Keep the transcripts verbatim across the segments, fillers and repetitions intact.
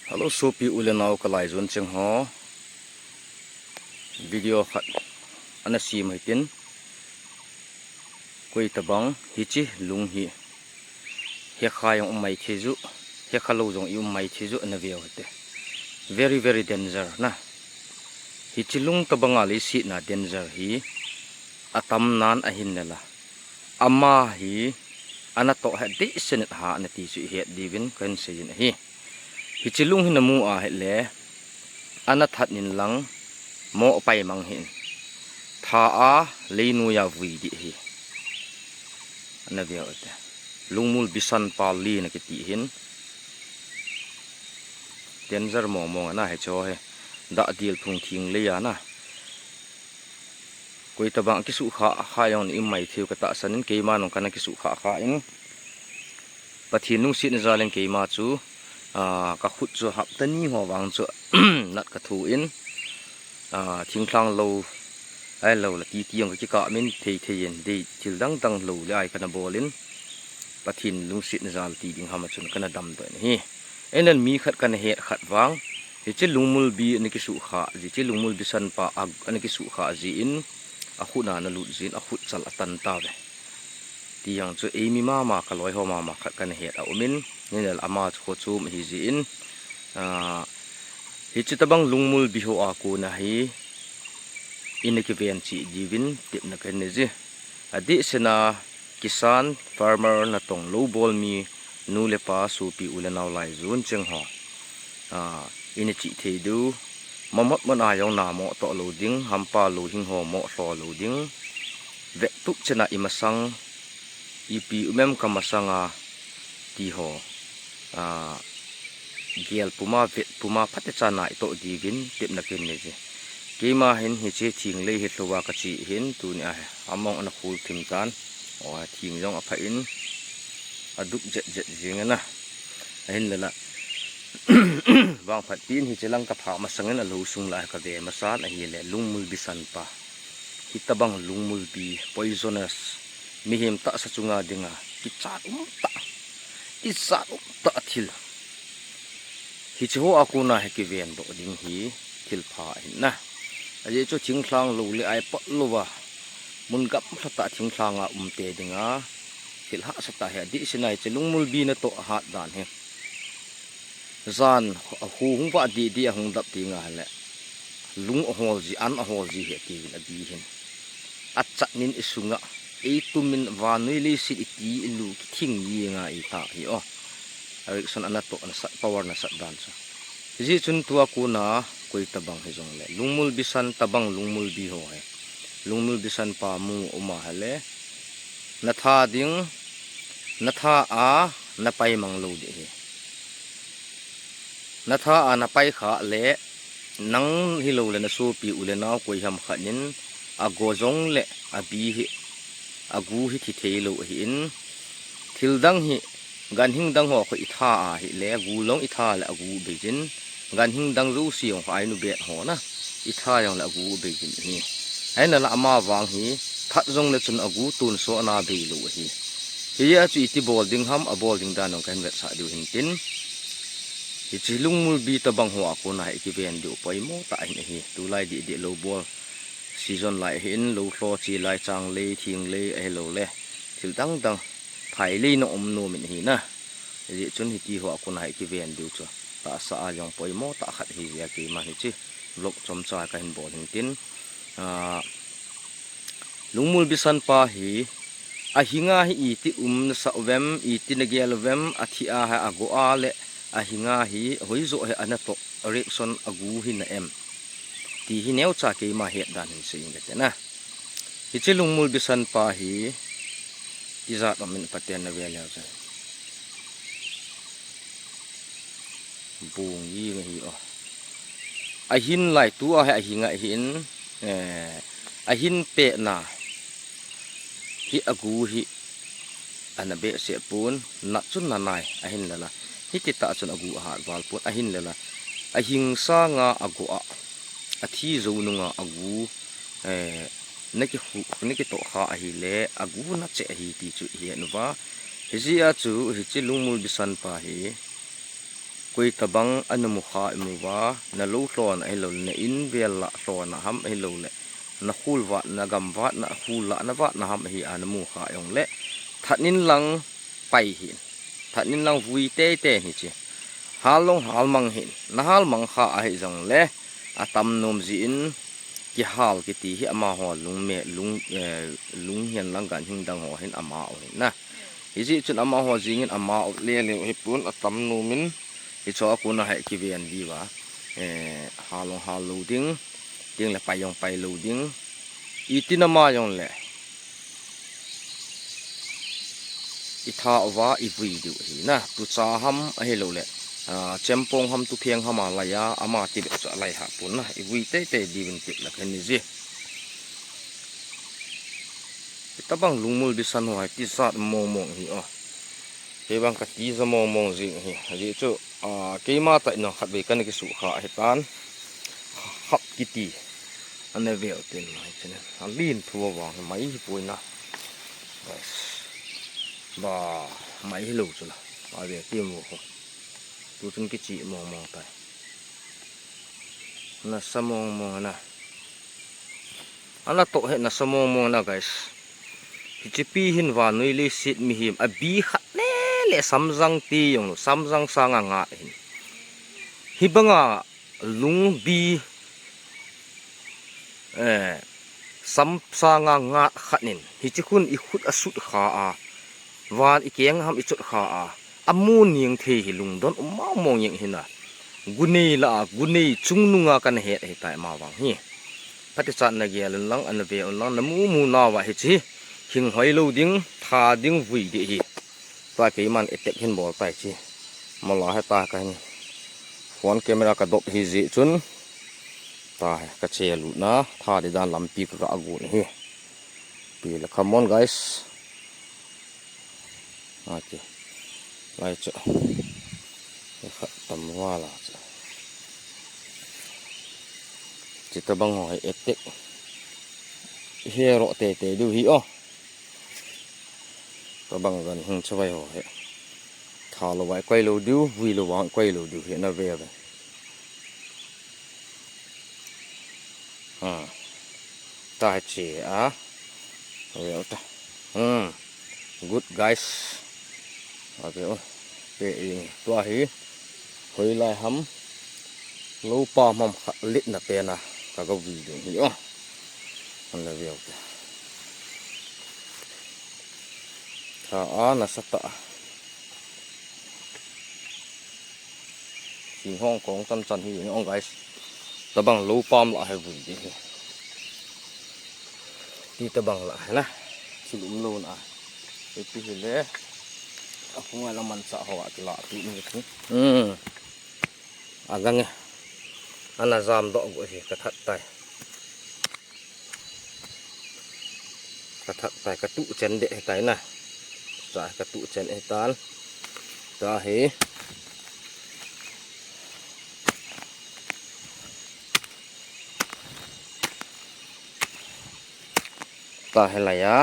Hello, sopi u le nao ka lai jon cheng ho. Video khat ana sim hitin. Koi tabang hichi lung hi. Hekha jong um mai thei ju, hekha lou jong i um mai thei ju ana veu hite. Very, very danger na. Hichi lung tabang a leiset na danger hi atam nan ahin lela. Ama hi ana toh het deh senet ha ana ti chu i het diuvin kan sei in ahi. Hichi lung hi na mu a het le ana that nin lang mo pai mang hin. Tha a leinoi a vui dih hi. Ana veu te. Lungmul bisan pa li na kiti hin. Danger mong mong ana he cho he. Dah dil phung thing lei ana. Koi tabang kisu kha kha jong ni mai theu ka tahsan in keima nong kana kisu kha kha in. Pathen lungsetna jal in keima chu, ah, ka khut chu hapta ni ho vang chu nat ka thu in, ah, thingthang lou, ai lou la titi jong ka kikah min thei thei in dei thil dang dang lou le ai kana bol in. Pathen lungsetna jal ti ding ham a chun kana damdoh in ahi. Einan mi khat kana het khat vang, hichi lungmul bi ana kisu kha, hichi lungmul bisan pa a ana kisu kha ji in, a khut na ana lut jin, a khut chal atan ta ve. Ti jong chu eimi mama ka loi ho mama khat kana het a um in, ninel ama chu kho chom hi ji in, ah, hichi tabang lungmul bi ho a kona hi, ina kiven chi diuvin tepna kan nei ji. Adeh sena kisan farmer natong lou bol mi nu le pa sopi u le nao lai jon cheng ho. Ah, ina chi thei diu. Mamot mot a jong na mo toh lou ding, hampa lou hing ho mo lho lou ding. Vet tup chena i masang, ipi um em ka masang a ti ho. Ah, gel puma, vet puma, phate cha nai toh diuvin tepna kan nei ji. Keima hin hichi thing lei hi lhou a ka chi hin tuni a hi. Among ana khul thim tan. O, thing jong a pha in. A duk jet jet jing ana. Ahin lela. Vang phat tin hichi lang ka pha masang in a lou sung la ka ve masan ahile lungmul bisan pa. Hitabang lungmul bi poisonous. Mihem tahsa chunga dinga kichat um tah, kichat um tah thil. Hichi ho a kona hi kiven doh ding hi thil pha ahin na. Ajeh chu thingthang lou le ai pot lou va. Mun gamlha tah thingthang a um te dinga thil hahsa tah hi adeh sena hichi lungmul bi natoh hat dan hi. Jan a hu hung va didi a hung dap ti nga le. Lung a hol ji, an a hol ji he ti vin a bi hin. A chat nin i sunga, ei tumin vanui leiset i ti i lu ki thing ni nga i ta hi o. A reaction ana toh na sat, power na sat dan chu. Ji chun tua kona koi tabang hi jong le. Lungmul bisan tabang lungmul bi ho he. Lungmul bisan pa mu uma hele. Na tha ding, na tha a, na pai mang lou ding hi. Na tha a na pai kha le, nang hilou le na sopi u le nao koi ham khat nin, a go jong le a bi hi, a gu hi thi thei lou ahi in, thil dang hi, ganhing dang ho kho i tha a hi le, gu long i tha le a gu bei jin, ganhing dang jouse jong kho ai nu bet ho na, i tha jong le a gu bei jin hi. Ahin la ama vang hi, that jong le chun a gu tun so ana bei lou ahi. Hijeh a chu iti bol ding ham, a bol ding dan jong kahin vetsah diu hin tin. Hichi lungmul bi tabang ho a kona hi kiven diu poimo tah ahin ahi. Tulai didi lou bol. Season lai ahin, lou lho chi lai chang lei, thing lei, ahilou le. Thil dang dang. Phai lei na um nom in ahi na. Hijeh chun hiti ho a kona hi kiven diu chu. Tahsa a jong poimo tah khat hi jeh a keima hichi. Vlog chomcha kahin bol hin tin. Ah, Lungmul bisan pa hi, a hinga hi iti um na sa uvem, iti na gel uvem, a thi a ha a go a le, a hinga hi, hoi jo he ana toh, reaction a gu hi na em. Ti hi neocha keima het dan hin sei inge te na. Hichi lungmul bisan pa hi, ijat um in paten na ve leu chai. Bung yi nge hi o. A hin lai tu a he a hinga hi in, eh, a hin pehna hi a gu hi ana behseh pon, nat chun na nai, ahin lela. Hiti tah chun a gu a hat val pon, ahin lela. A hing sanga a go a, a thi jou nunga a gu, eh, na ki hu, na ki toh kha ahile, a gu na che ahi ti chu i he nuva. Hijeh a chu, hichi lungmul bisan pa hi, Koi tabang ana mu kha imu va, na lou lhon ahilou le, na in vel lah lhon a ham ahilou le, na khul vat, na gam vat, na khul lah, na vat na ham ahi a na mu kha jong le, that nin lang pai hih in, that nin lang vui teitei in hiche. Hal long hal mang hih in, na hal mang kha ahi jong le, atam nom jeh in, kihal kiti hi amaho lung me, lung, eh, lung hihen lang ganhing dang ho hin ama u hin na. Hijeh chun amaho jeng in ama u le le hi pon atam nom in, hicho a kon a hi kiven diu va. Eh, hal long hal lou ding, ding le pai jong pai lou ding. Iti na ma jong le. I tha uva i vui diu hi na. Tucha ham ahilou le. Ah, chempong ham tupheng ham a lai a, ama ti beh chu a lai ha pon na. I vui teitei diu in ti la khen ni ji. Hitabang lungmul bisan ho hi tijat mong mong hi o. Kei vang ka tija mong mong jing hi. Ajeh chu, ah, keima tah in khatvei kana kisu kha ahi tan. Hap kiti. Ana veu tin mai chen. A lin thu vang mai hi poi na. Guys. Ba mai hi lou chu na. A ve ti mo ko. Tu chun kichi mong mong tai. Nasa mong mong na. Ana toh hi nasa mong mong na, guys. Hiche pi hin vannoi leiset mihem abi khat le le samjang ti jong lou, samjang sanga ngat hin. Hibanga lungbi, eh, sam sanga ngat khat nin. Hiche khun i khut a sut kha a. Van i keng ham i chot kha a. Amu ning thei hi lungdon um mong mong jeng hi na. Gunei la a, gunei chungnung a kana het ahi tai ama vang hi. Phatichat na gel un lang, ana ve un lang, na mu mu nauva hiche hi. Hing hoi lou ding, tha ding vui ding hi. Tua keiman attack hin bol tai chi. Mola hi ta ka hin. Phone camera ka dop hi jeh chun. Ta hi ka che lut na, tha di dan lampi ka ga gun hi. Pi le, come on, guys. Okay. Lai chu. Khat tam vala chu. Hitabang ho hi attack. Hi ro teitei diu hi o. Tabang ganhing chavai ho hi. Tha lou vai koi lou diu, vui lou vang koi lou diu hi na ve ve. Hmm. Ta che a. Ve ta. Hmm. Good, guys. A ve o. Pe in tua hi. Hoilai ham. Lou pam ham kha lit na pe na. Ka ga vui ding hi o. Ana ve o ta. Tha a nasa ta. Sing hong kong chan chan hi ni ong, guys. Tabang lou pam la hi vui ding hi. Ti tabang la hi na. Chilum lou na. Iti hi le. Aphung a la manchah ho a kila tu ni. Hmm. Agang e. Ana jam doh go hi ka that tai. Ka that tai, ka tuh chen deh tai na. Cha ka tuh chen e tan. Ta hi. Ta hi lai a.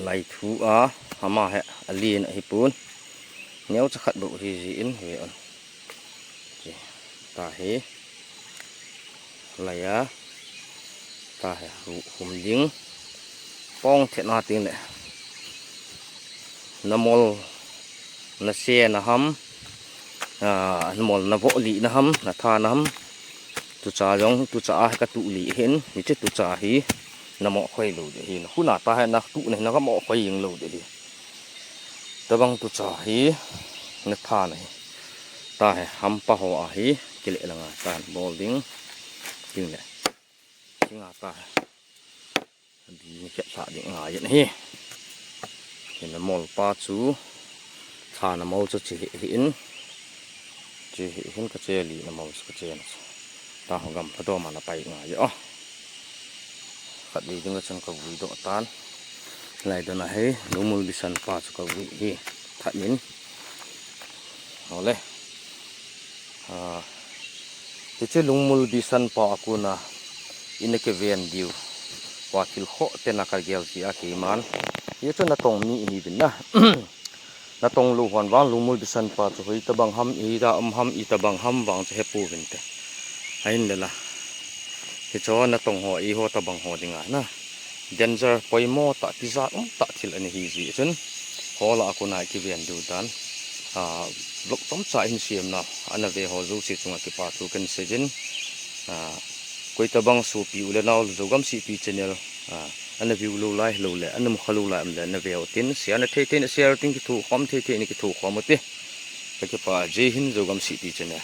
Lai thu a, ama hi, a lin ahi pon. Neo cha khat bou hi ji in, ve un. Chi, ta hi. Lai a. Ta hi, ru hum ding. Pong the na ting le. Na mol, na se na ham. Ah, na mol na vo li na ham, na tha na ham. Tucha jong, tucha a ka tu li hin, hiche tucha hi na mo khoi lou ding hi, na huna ta hi na tu na hi na ka mo khoi jing lou ding hi. Tabang tucha hi na tha na hi. Ta hi hampa ho a hi, kile langa ta bol ding. Ding le. Singa ta hi. Bi ni khet sa ding ngai na hi. Hin mol pa chu tha na mol chu chi hi, hi in. Chi hi hin ka che li na mol chu ka che na. Ta ho gam pha do ma na pai ngai o. Khat li ding ka chan ka vui do tan. Lai do na hi, lungmul bisan pa chu ka vui hi. That min. Ole. Ah, hiche lungmul bisan pa a kona ina kiven diu. Wa thil kho te na ka gel ji a keiman. Hichu na tong mi hi bin na. Natong lou hon vang lungmol bisan pa chu hoi tabang ham, ida um ham, itobang ham vang chu hepouvinte. Ahinla, hicho natong ho eiho tobang ho dinga na danger poimo tah, tijat umtah thil ana hijeh chun, hola a kona ikiven diu dan, vlog chomcha hin semnau ana ve ho jouse chunga kipa thu kahin seijin. Koi tobang sopi u le nao Zogam Sihpi channel ana view lou lai, hiloule ana mukha lou lai um le ana veu tin, share na thei thei na share utin, kithokhom thei thei na kithokhom ute. Kakipah, Jai Hind, Zogam Sihpi channel.